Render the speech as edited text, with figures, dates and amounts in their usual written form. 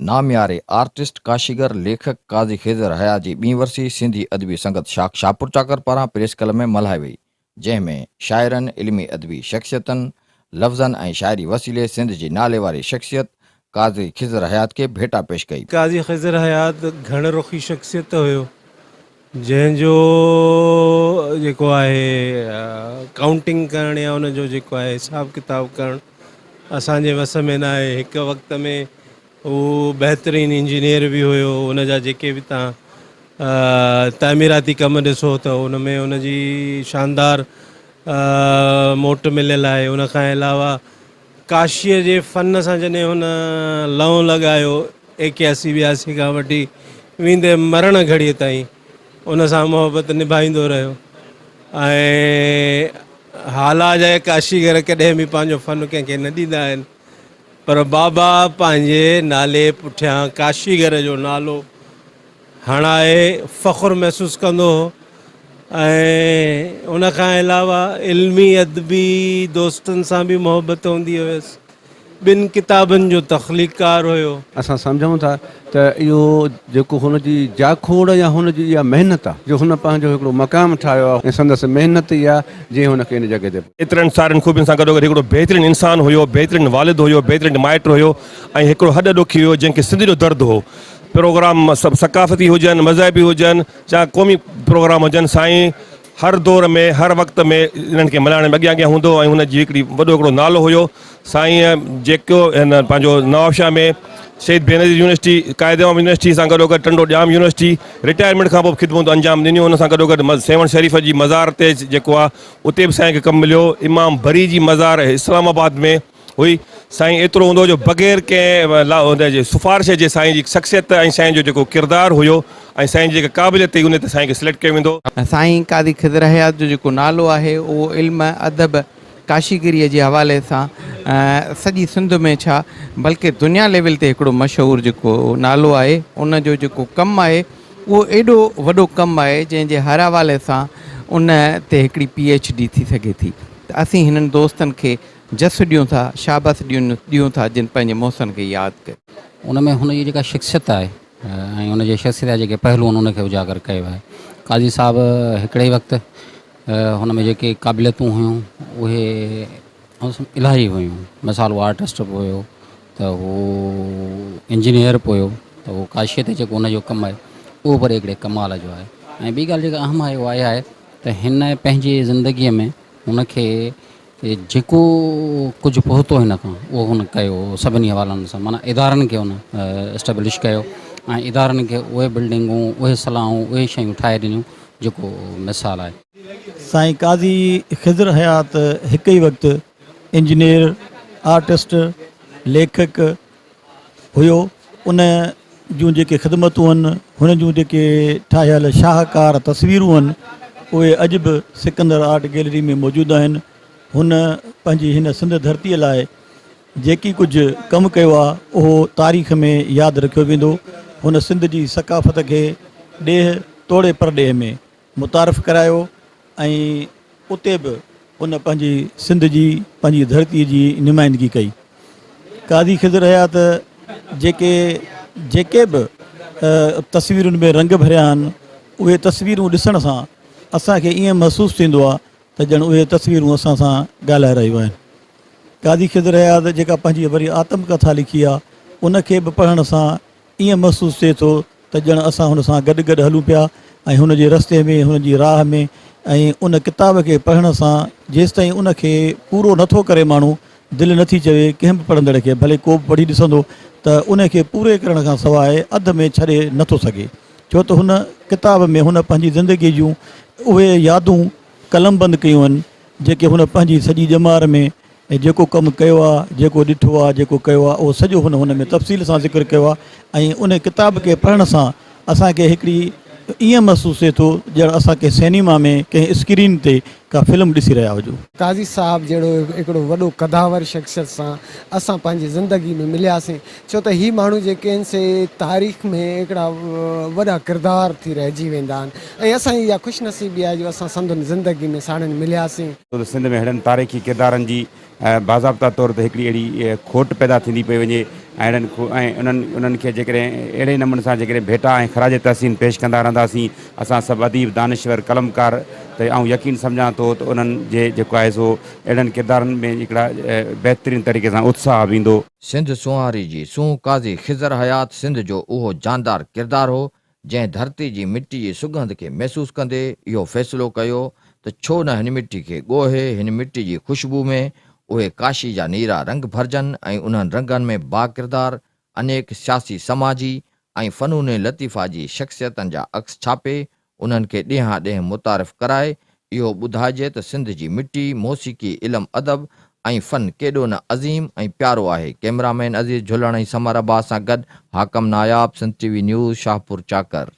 نامياري آرٽسٽ، ڪاشيگر، ليکڪ قاضي خضر حيات جي ٻي ورسي سنڌي ادبي سنگت شاخ شاهپورچاڪر پاران پريس ڪلب ۾ ملهائي وئي، جنهن ۾ شاعرن، علمي ادبي شخصيتن، لفظن ۽ شاعري وسيلي سنڌ جي ناليواري شخصيت قاضي خضر حيات کي ڀيٽا پيش ڪئي. قاضي خضر حيات گهڻ رخي شخصيت هيو، جنهن جو جيڪو آهي ڪائونٽنگ ڪرڻ يا ان جو جيڪو آهي حساب ڪتاب ڪرڻ اسان جي وس ۾ ناهي. هڪ وقت ۾ هو بهترين انجنيئر به هيو، ان جا جيڪي به تان تعميراتي ڪم ڏسو ته ان ۾ ان جي شاندار موٽ مليل آهي. ان کان علاوه ڪاشيء جي فن سان جڏهن هن لئون لڳايو، ايڪياسي ٻياسي کان وٺي ويندي مرڻ گهڙيء تائين ان سان محبت نڀائيندو رهيو ۽ هالا جا ڪاشيگر ڪڏهن به پنهنجو فن ڪنهن کي نه ڏيندا آهن، پر بابا پنهنجي نالي پٺيان ڪاشيگر جو نالو هڻائي فخر محسوس ڪندو هو ۽ ان کان علاوه علمي ادبي دوستن سان به محبت هوندي هيس. ٻن ڪتابن جو تخليقڪار هيو. اسان سمجهون ٿا ته اهو جيڪو هن جي جاکوڙ يا هن جي اها محنت آهي جو هن پنهنجو هڪڙو مقام ٺاهيو آهي ۽ سندس محنت ئي آهي جنهن هن کي ان جڳهه تي. ايترن سارين خوبين سان گڏوگڏ هڪڙو بهترين انسان هيو، بهترين والد هيو، بهترين مائٽ هيو ۽ هڪڙو هڏ ڏوکي هيو جنهن کي سنڌ جو درد هو. پروگرام سڀ ثقافتي هجن، مذهبي هجن يا قومي پروگرام هجن سائين هر دور ۾ هر وقت ۾ انهن کي ملهائڻ ۾ اڳيان اڳيان هوندو هو ۽ هن جي هڪڙي وڏو هڪڙو نالو هيو سائين جيڪو هن پنهنجو نوابشاهه ۾ شهيد بينظير يونيورسٽي قائد عوام يونيورسٽي سان گڏو گڏ ٽنڊو ڄام يونيورسٽي رٽائرمينٽ کان پوء به خدمتون انجام ڏنيون ان سان گڏو گڏ سيوهڻ شريف جي مزار تي جيڪو آهي اتي به سائين کي ڪم مليو امام بري جي مزار اسلام آباد ۾ هئي. سائين ايترو هوندو هو جو بغير ڪنهن سفارش جي سائين جي شخصيت ۽ سائين جو جيڪو ڪردار هيو ۽ سائين جي جيڪا قابليت هئي ان تي سائين کي سليڪٽ ڪيو ويندو. سائين قاضي خضر حيات جو جيڪو نالو آهي اهو علم، ادب، ڪاشيگريء جي حوالي سان سڄي سنڌ ۾ ڇا بلڪه دنيا ليول تي هڪڙو مشهور جيڪو نالو آهي ان جو جيڪو ڪم آهي اهو ايڏو وڏو ڪم آهي جنهن جي هر حوالي سان ان تي هڪڙي پي ايڇ ڊي ٿي سگهي ٿي ته اسين هنن دوستن کي جس ڏيون ٿا، شابس ڏيون ٿا جن پنهنجي محسن کي ياد ڪيو. ان ۾ هن جي جيڪا شخصيت آهي ۽ ان جي شخصيت جا جيڪي پهلو آهن ان کي اجاگر ڪيو آهي. قاضي صاحب هڪڙي ئي وقت هن ۾ جيڪي قابليتون هيون اهي الاهي هيون. مثال هو آرٽسٽ به هيو ته هو انجنيئر به هيو ته هو ڪاشيء تي جيڪو هن جو ڪم آهي اهو به هڪڙي ڪمال جو آهي ۽ ٻي ڳالهه جيڪا اهم آهي اها اها آهي ته هن پنهنجي زندگيء ۾ هن کي جيڪو ڪجهه پهتو هن کان اهو هن ڪيو سڀني حوالن سان معنيٰ ادارن کي هن اسٽيبلش ڪيو ۽ ادارن کي اهي بلڊنگون اهي صلاحون اهي شيون ٺاهي ڏنيون جيڪو مثال آهي. سائين قاضي خضر حيات هڪ ئي وقت انجنيئر، آرٽسٽ، ليکڪ هيو. ان جون جيڪي خدمتون هن، هن جون جيڪي ٺاهيل شاهڪار تصويرون هن، اهي اڄ به سڪندر آرٽ گيلري ۾ موجود آهن. هن پنهنجي هن سنڌ ڌرتيء لاء جيڪي ڪجهه ڪم ڪيو آهي، اهو تاريخ ۾ ياد رکيو ويندو. هن سنڌ جي ثقافت کي ڏيهه توڙي پرڏيهه ۾ متعارف ڪرايو ۽ اتي به هن پنهنجي سنڌ جي پنهنجي ڌرتي جي نمائندگي ڪئي. قاضي خضر حيات جيڪي جيڪي به تصويرن ۾ رنگ ڀريا آهن اهي تصويرون ڏسڻ سان اسان کي ائين محسوس ٿيندو آهي ته ڄڻ اهي تصويرون اسان سان ڳالهائي رهيون آهن. قاضي خضر حيات جيڪا پنهنجي وري آتم ڪٿا لکي آهي ان کي به پڙهڻ سان ائين محسوس ٿئي ٿو ته ڄڻ اسان هن سان گڏ گڏ هلون پيا ۽ هن جي رستي ۾ هن جي راهه ۾ ۽ ان ڪتاب کي پڙهڻ سان جيستائين ان کي پورو نه ٿو ڪري ماڻهو دل نه ٿي چوي ڪنهن به پڙهندڙ کي ڀلي ڪو به پڙهي ڏسندو ته ان کي پوري ڪرڻ کان سواء اڌ ۾ ڇڏي نه ٿو سگهي ڇو ته هن ڪتاب ۾ هن پنهنجي زندگي جون اهي يادون قلمبند ڪيون آهن جيڪي هن پنهنجي سڄي ڄمار ۾ ۽ جيڪو ڪم ڪيو آ، جيڪو ڏٺو آ، جيڪو ڪيو آ، اهو سڄو هن هن ۾ تفصيل سان ذڪر ڪيو آ ۽ ان ڪتاب کي پڙهڻ سان اسان کي هڪڙي ائين محسوس ٿئي ٿو ڄڻ اسان ڪنهن سئنيما ۾ ڪنهن اسڪرين تي ڪا فلم ڏسي رهيا هجون. قاضي صاحب جهڙو هڪڙو وڏو قداور شخصيت سان اسان پنهنجي زندگي ۾ ملياسين ڇو ته هي ماڻهو جيڪي آهن سي تاريخ ۾ هڪڙا وڏا ڪردار ٿي رهجي ويندا آهن ۽ اسان جي اها خوش نصيبي آهي جو اسان سندن زندگي ۾ ساڻن ملياسين. ڇو ته سنڌ ۾ ههڙن تاريخي ڪردارن جي باضابطا طور تي هڪڙي اهڙي کوٽ پيدا ٿيندي پئي وڃي. ۽ اهڙن ۽ انهن انهن کي جيڪڏهن اهڙي نموني سان جيڪڏهن ڀيٽا ۽ خراج تحسين پيش ڪندا رهنداسين اسان سڀ اديب دانشور قلمڪار ته آئون يقين سمجهان ٿو ته انهن جي جيڪو آهي سو اهڙن ڪردارن ۾ هڪڙا بهترين طريقي سان اتساهه به ايندو. سنڌ سونهاري جي سونهن قاضي خضر حيات سنڌ جو اهو جاندار ڪردار هو، جنهن ڌرتي جي مٽي جي سڳنڌ کي محسوس ڪندي اهو فيصلو ڪيو ته ڇو نه هن مٽي کي ڳوهي هن مٽي جي خوشبو ۾ اهي ڪاشي جا نيرا رنگ ڀرجن ۽ انهن رنگن ۾ باڪردار انيڪ سياسي سماجي ۽ فنون لطيفه جي شخصيتن جا عڪس ڇاپي انهن کي ڏيهان ڏيهه متعارف ڪرائي اهو ٻڌائجي ته سنڌ جي مٽي، موسيقي، علم ادب ۽ فن ڪيڏو نه عظيم ۽ پيارو آهي. ڪئميرا مين عزيز جهلڻ ۽ ثمر عباس سان گڏ Hakam Nayab, Sindh T V news, Shahpur Chakar.